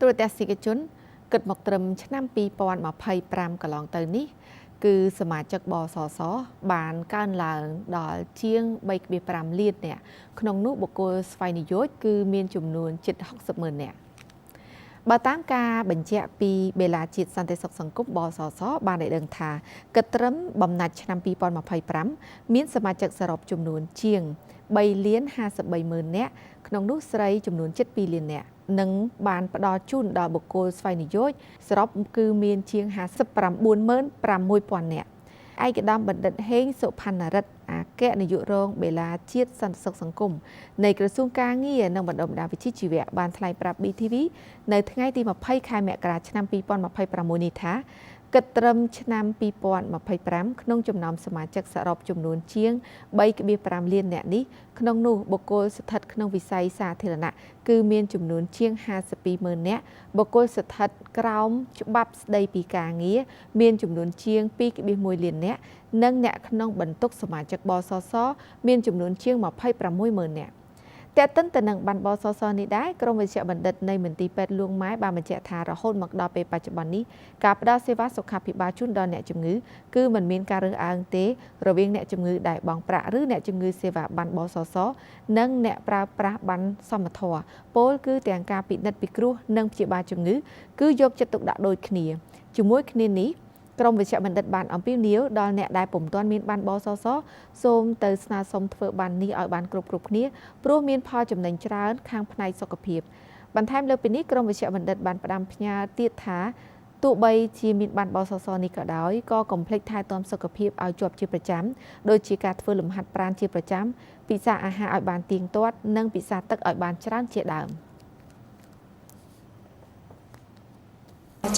ទូរទស្សនិកជនគិតមកត្រឹមឆ្នាំ2025កន្លងទៅនេះគឺសមាជិកបសសបានកើនឡើងដល់ជាង 3.5 លាននាក់ក្នុងនោះបុគ្គលស្វ័យនិយោជគឺមានចំនួនជិត 60 ម៉ឺននាក់បើតាមការបញ្ជាក់ពីបេឡាជាតិសន្តិសុខសង្គមបសសបានឲ្យដឹងថាគិតត្រឹមបំណាច់ឆ្នាំ2025មានសមាជិកសរុបចំនួនជាង3លាន53ម៉ឺននាក់ក្នុងនោះស្រីចំនួនជិត2លាននាក់និងបានផ្ដល់ជូនដល់បុគ្គលស្វ័យនិយោជសរុបគឺមានជាង 596,000 នាក់ឯកឧត្តមបណ្ឌិតហេងសុផាណារិទ្ធអគ្គនាយករងបេឡាជាតិសន្តិសុខសង្គមនៃក្រសួងការងារនិងបណ្ដុះបណ្ដាលវិជ្ជាជីវៈបានថ្លែងប្រាប់ BTV នៅថ្ងៃទី20ខែមករាឆ្នាំ2026នេះថាគិតត្រឹមឆ្នាំ2025ក្នុងចំណោមសមាជិកសរុបចំនួនជាង 3.5 លាននាក់នេះក្នុងនោះបុគ្គលស្ថិតក្នុងវិស័យសាធារណៈគឺមានចំនួនជាង 52 ម៉ឺននាក់បុគ្គលស្ថិតក្រោមច្បាប់ស្តីពីការងារមានចំនួនជាង 2.1 លាននាក់និងអ្នកក្នុងបន្ទុកសមាជិកបសសមានចំនួនជាង 26 ម៉ឺននាក់ទាក់ទិនទៅនឹងបានបសសនេះដែរក្រុមវិជ្ជបណ្ឌិតនៃមន្ទីរពេទ្យលួងម៉ែបានបញ្ជាក់ថារហូតមកដល់ពេលបច្ចុប្បន្ននេះការផ្ដល់សេវាសុខាភិបាលជូនដល់អ្នកជំងឺគឺមិនមានការរើសអើងទេរវាងអ្នកជំងឺដែលបង់ប្រាក់ឬអ្នកជំងឺសេវាបានបសសនិងអ្នកប្រើប្រាស់បានសមធម៌ពោលគឺទាំងការពិនិត្យពិគ្រោះនិងព្យាបាលជំងឺគឺយកចិត្តទុកដាក់ដូចគ្នាជាមួយគ្នានេះក្រុមវិជ្ជបណ្ឌិតបានអំពាវនាវដល់អ្នកដែលពុំទាន់មានបានបសសសូមទៅស្នើសុំធ្វើបាននេះឲ្យបានគ្រប់គ្នាព្រោះមានផលចំណេញច្រើនខាងផ្នែកសុខភាពបន្ថែមលើពីនេះក្រុមវិជ្ជបណ្ឌិតបានផ្ដាំផ្ញើទៀតថាទោះបីជាមានបានបសសនេះក៏ដោយក៏កុំភ្លេចថែទាំសុខភាពឲ្យជាប់ជាប្រចាំដូចជាការធ្វើលំហាត់ប្រាណជាប្រចាំពិសាអាហារឲ្យបានទៀងទាត់និងពិសាទឹកឲ្យបានច្រើនជាដើម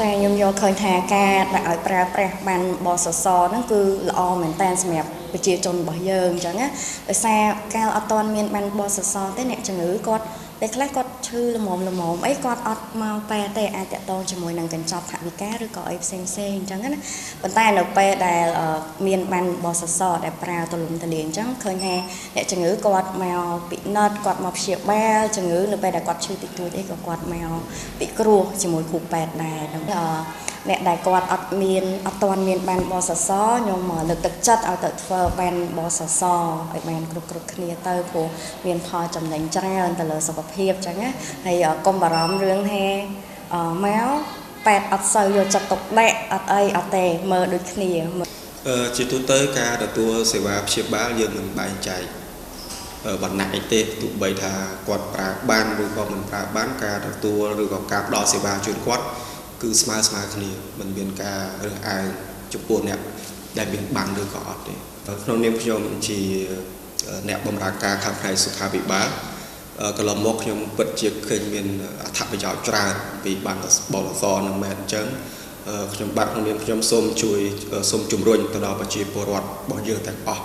ចាខ្ញុំយកឃើញថាការដាក់ឲ្យប្រើប្រាស់បានបសសហ្នឹងគឺល្អមែនតើសម្រាប់ប្រជាជនរបស់យើងអញ្ចឹងណាដោយសារកាលអត់ទាន់មានបានបសសទេអ្នកជំងឺគាត់ពេលខ្លះគាត់ឈឺល្មមល្មមអីគាត់អត់មកពេទ្យទេអាចតាក់ទងជាមួយនឹងកញ្ចប់ថវិកាឬក៏អីផ្សេងផ្សេងអញ្ចឹងណាប៉ុន្តែនៅពេលដែលមានបានបសសដែលប្រើទូលំទូលាយអញ្ចឹងឃើញថាអ្នកជំងឺគាត់មកពិនិត្យគាត់មកព្យាបាលជំងឺនៅពេលដែលគាត់ឈឺតិចតួចអីក៏គាត់មកពិគ្រោះជាមួយគ្រូពេទ្យដែរអ្នកដែលគាត់អត់ទាន់មានបានបសសខ្ញុំលើកទឹកចិត្តឲ្យទៅធ្វើបានបសសឲ្យបានគ្រប់គ្នាទៅព្រោះមានផលចំណេញច្រើនទៅលើសុខភាពចឹងណាហើយកុំបារម្ភរឿងថាមកពេទ្យអត់សូវយកចិត្តទុកដាក់អត់អីអត់ទេមើលដូចគ្នាជាទូទៅការទទួលសេវាព្យាបាលយើងមិនបែងចែកវណ្ណៈអីទេទោះបីថាគាត់ប្រើបានឬក៏មិនប្រើបានការទទួលឬក៏ការផ្ដល់សេវាជូនគាត់គឺស្មើគ្នាមិនមានការរើសអើងចំពោះអ្នកដែលមានបានឬក៏អត់ទេក្នុងនាមខ្ញុំជាអ្នកបម្រើការខាងផ្នែកសុខាភិបាលកន្លងមកខ្ញុំពិតជាឃើញមានអត្ថប្រយោជន៍ច្រើនពីបានបលសនឹងមែនអញ្ចឹងខ្ញុំបាទក្នុងនាមខ្ញុំសូមជួយសូមជំរុញទៅដល់ប្រជាពលរដ្ឋរបស់យើងទាំងអស់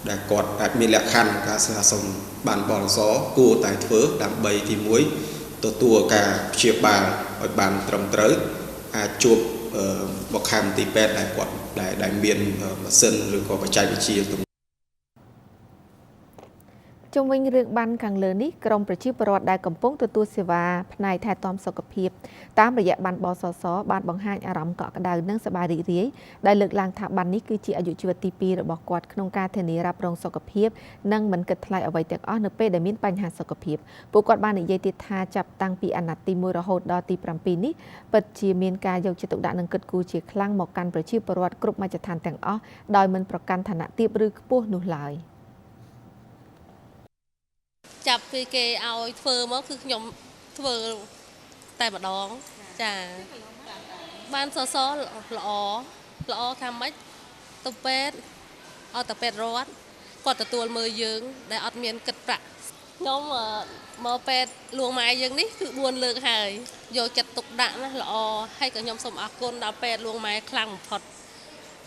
ដែលគាត់អាចមានលក្ខខណ្ឌការស្នើសុំបានបលសគួរតែធ្វើដើម្បីទី1ទទួលការព្យាបាលឲ្យបានត្រឹមត្រូវអាចជួបបុគ្គលមន្ទីរពេទ្យដែលគាត់ដែលមានម៉ាស៊ីនឬក៏បច្ចេកវិទ្យាជុំវិញរឿងបានខាងលើនេះក្រុមប្រជាពលរដ្ឋដែលកំពុងទទួលសេវាផ្នែកថែទាំសុខភាពតាមរយៈបានបសសបានបង្ហាញអារម្មណ៍កក់ក្ដៅនិងសប្បាយរីករាយដែលលើកឡើងថាបាននេះគឺជាអាយុជីវិតទី2របស់គាត់ក្នុងការធានារ៉ាប់រងសុខភាពនិងមិនគិតថ្លៃអ្វីទាំងអស់នៅពេលដែលមានបញ្ហាសុខភាពពួកគាត់បាននិយាយទៀតថាចាប់តាំងពីអាណត្តិទី1រហូតដល់ទី7នេះពិតជាមានការយកចិត្តទុកដាក់និងគិតគូរជាខ្លាំងមកកាន់ប្រជាពលរដ្ឋគ្រប់មជ្ឈដ្ឋានទាំងអស់ដោយមិនប្រកាន់ឋានៈទាបឬខ្ពស់នោះឡើយចាប់ពីគេឲ្យធ្វើមកគឺខ្ញុំធ្វើតែម្ដងចាបានសសល្អល្អថាម៉េចទៅពេទ្យអត់ទៅពេទ្យរដ្ឋគាត់ទទួលមើលយើងដែលអត់មានគិតប្រាក់ខ្ញុំមកពេទ្យលួងម៉ែយើងនេះគឺ4លើកហើយយកចិត្តទុកដាក់ណាល្អហើយក៏ខ្ញុំសូមអរគុណដល់ពេទ្យលួងម៉ែខ្លាំងបំផុត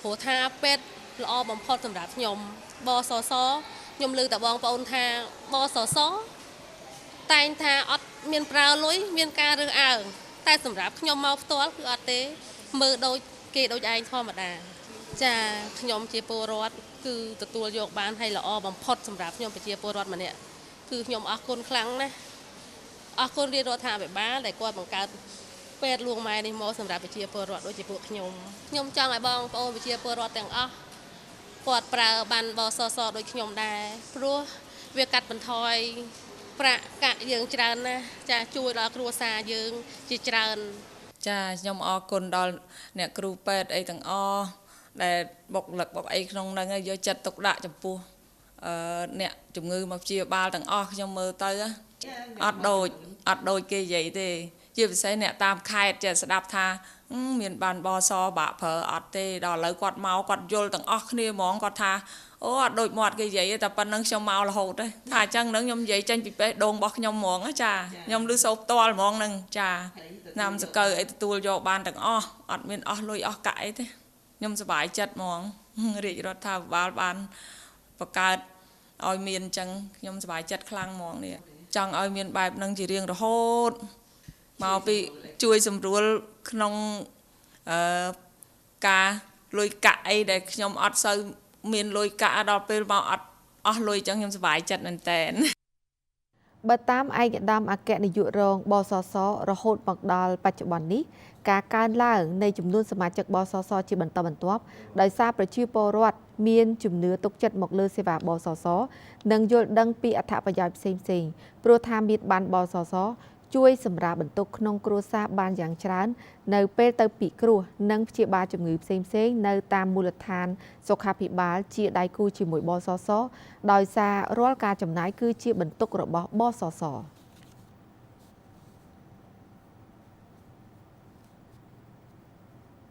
ព្រោះថាពេទ្យល្អបំផុតសម្រាប់ខ្ញុំបសសខ្ញុំលើកតែបងប្អូនថាបសសតែងថាអត់មានប្រើលុយមានការរើសអើងតែសម្រាប់ខ្ញុំមកផ្ទាល់គឺអត់ទេមើលដូចគេដូចឯងធម្មតាចាខ្ញុំជាពលរដ្ឋគឺទទួលយកបានហើយល្អបំផុតសម្រាប់ខ្ញុំប្រជាពលរដ្ឋម្នាក់គឺខ្ញុំអរគុណខ្លាំងណាស់អរគុណរាជរដ្ឋាភិបាលដែលគាត់បង្កើត ពេទ្យលួងម៉ែនេះមកសម្រាប់ប្រជាពលរដ្ឋដូចជាពួកខ្ញុំខ្ញុំចង់ឲ្យបងប្អូនប្រជាពលរដ្ឋទាំងអស់គាត់ប្រើបានបសសដូចខ្ញុំដែរព្រោះវាកាត់បន្ថយប្រាក់កាក់យើងច្រើនណាស់ចាជួយដល់គ្រួសារយើងជាច្រើនចាខ្ញុំអរគុណដល់អ្នកគ្រូពេទ្យអីទាំងអស់ដែលបុគ្គលិកបុកអីក្នុងហ្នឹងយកចិត្តទុកដាក់ចំពោះអ្នកជំងឺមកព្យាបាលទាំងអស់ខ្ញុំមើលទៅអត់ដូចគេនិយាយទេជាពិសេសអ្នកតាមខេត្តចេះស្ដាប់ថាមានបានបសបាក់ប្រើអត់ទេដល់ឥឡូវគាត់មកគាត់យល់ទាំងអស់គ្នាហ្មងគាត់ថាអូអត់ដូចមាត់គេនិយាយទេតែប៉ុណ្្នឹងខ្ញុំមករហូតទេថាអញ្ចឹងហ្នឹងខ្ញុំនិយាយចេញពីបេះដូងរបស់ខ្ញុំហ្មងចាខ្ញុំឮសូរផ្ទាល់ហ្មងហ្នឹងចាណាំសកៅអីទទួលយកបានទាំងអស់អត់មានអស់លុយអស់កាក់អីទេខ្ញុំសប្បាយចិត្តហ្មងរាជរដ្ឋាភិបាលបានបង្កើតឲ្យមានអញ្ចឹងខ្ញុំសប្បាយចិត្តខ្លាំងហ្មងនេះចង់ឲ្យមានបែបហ្នឹងជារៀងរហូតមកពីជួយសម្រួលក្នុងការលុយកាក់អីដែលខ្ញុំអត់សូវមានលុយកាក់ដល់ពេលមកអត់អស់លុយអញ្ចឹងខ្ញុំសប្បាយចិត្តមែនតើបើតាមឯកឧត្តមអគ្គនាយករងបសសរហូតមកដល់បច្ចុប្បន្ននេះការកើនឡើងនៃចំនួនសមាជិកបសសជាបន្តបន្ទាប់ដោយសារប្រជាពលរដ្ឋមានជំនឿទុកចិត្តមកលើសេវាបសសនិងយល់ដឹងពីអត្ថប្រយោជន៍ផ្សេងៗព្រោះថាមានបានបសសជួយសម្រាលបន្ទុកក្នុងគ្រួសារបានយ៉ាងច្រើននៅពេលទៅពិគ្រោះនិងព្យាបាលជំងឺផ្សេងៗនៅតាមមូលដ្ឋានសុខាភិបាលជាដៃគូជាមួយបសសដោយសាររាល់ការចំណាយគឺជាបន្ទុករបស់បសស។